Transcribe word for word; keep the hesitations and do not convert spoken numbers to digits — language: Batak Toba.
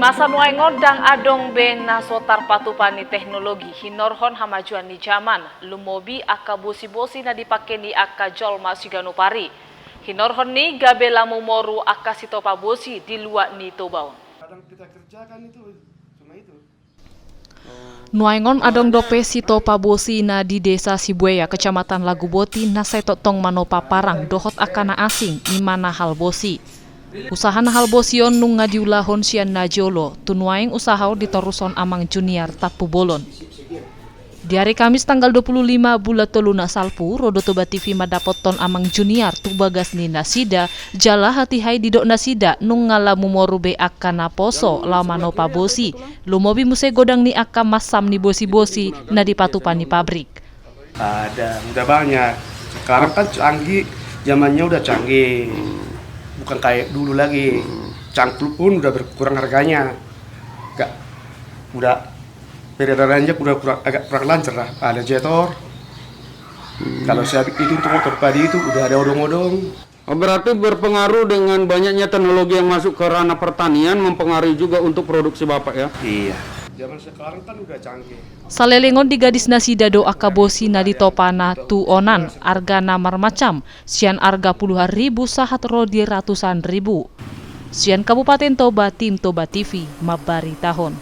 Masa nuaeng on ndang adong be na so tarpatupa ni teknologi hinorhon hamajuan ni jaman, lumobi angka bosi-bosi na dipangke ni angka jolma siganup ari. Hinorhon ni gabe lam umoru angka sitopa bosi di luat ni Toba on. Nuaeng on adong dope sitopa bosi na di Desa Sibuea, Kecamatan Laguboti, na sai tongtong manopa parang dohot angka na asing, i ma na hal bosi. Usaha na hal bosi on nunga diulahon sian na jolo, tu nuaeng usaha on ditorushon Amang Juniar Tampubolon. Di ari Kamis tanggal dua puluh lima bulan tolu na salpu, ro do Toba T V mandapothon Amang Juniar tu bagas ni nasida, jala hatiha i didok nasida nunga lam umoru be angka naposo laho manopa bosi, lumobi muse godang ni angka mansam ni bosi-bosi na dipatupa ni pabrik. Ada, udah banyak. Sekarang kan canggih, zamannya udah canggih. Bukan kayak dulu lagi. Cangkul pun udah berkurang harganya. Gak, udah peredarannya udah kurang, agak kurang lancar lah. Ada jetor. Kalau saya itu untuk motor padi itu udah ada odong-odong. Oh, berarti berpengaruh dengan banyaknya teknologi yang masuk ke ranah pertanian, mempengaruhi juga untuk produksi Bapak, ya? Iya. Zaman sekarang kan udah canggih. Saleleng on digadis nasida do angka bosi na ditopana tu onan, argana marmacam, sian arga puluhan ribu sahat ro di ratusan ribu. Sian Kabupaten Toba, tim Toba T V mambaritahon.